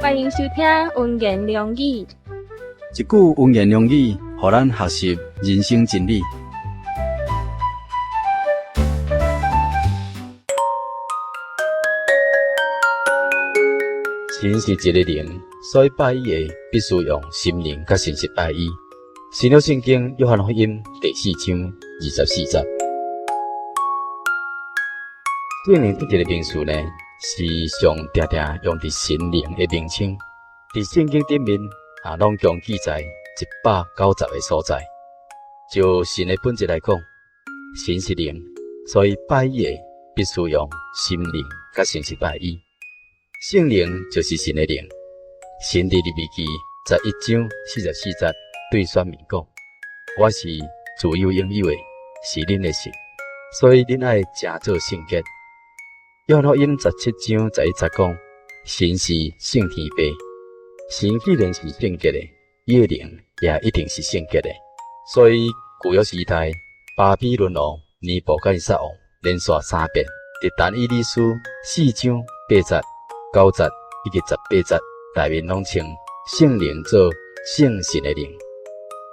歡迎收聽溫言良語。一句溫言良語，予咱學習人生真理。神是一个靈，所以拜伊的必須用心靈佮誠實拜伊。新約聖經約翰福音第四章二十四節。聖靈這一个名詞呢，是上定定用佇神靈的名稱，佇聖經頂面啊，攏共記載190个所在。就神的本質來講，神是靈，所以拜伊的必須用心靈佮誠實拜伊。聖靈就是神的靈。神佇利未記11章44節對選民講：我是自有永有的，是恁的神，所以恁愛成做聖潔。約翰福音17章11節講：神是聖天父，神既然是聖潔的，伊的靈也一定是聖潔的。所以舊約時代，巴比倫王尼布甲尼撒王連續三遍，佇但以理書四章八節、九節以及十八節內面，攏稱聖靈做聖神的靈。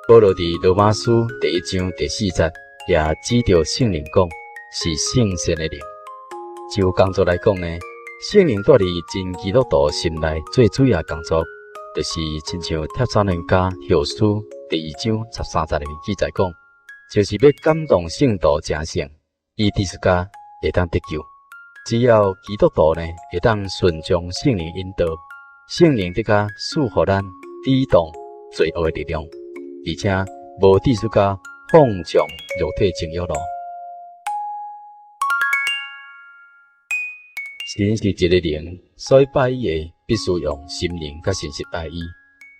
保羅佇羅馬書第一章第四節也指著聖靈講是聖神的靈。就工作來講呢，聖靈蹛佇真基督徒心內最主要工作，就是親像帖撒羅尼迦後書第二章十三節內面記載講，就是欲感動聖徒成聖，以致自家會當得救。只要基督徒呢會當順從聖靈引導，聖靈的確賜予咱抵擋罪惡的力量，而且無致自家放縱肉體情欲囉。神是一个靈，所以拜伊的必須用心靈佮誠實拜伊。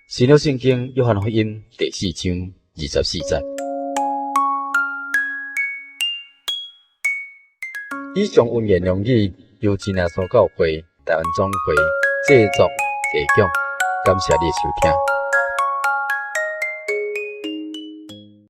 新約聖經約翰福音第四章二十四節。以上溫言良語由真耶穌教會台灣總會製作提供，感謝你的收聽。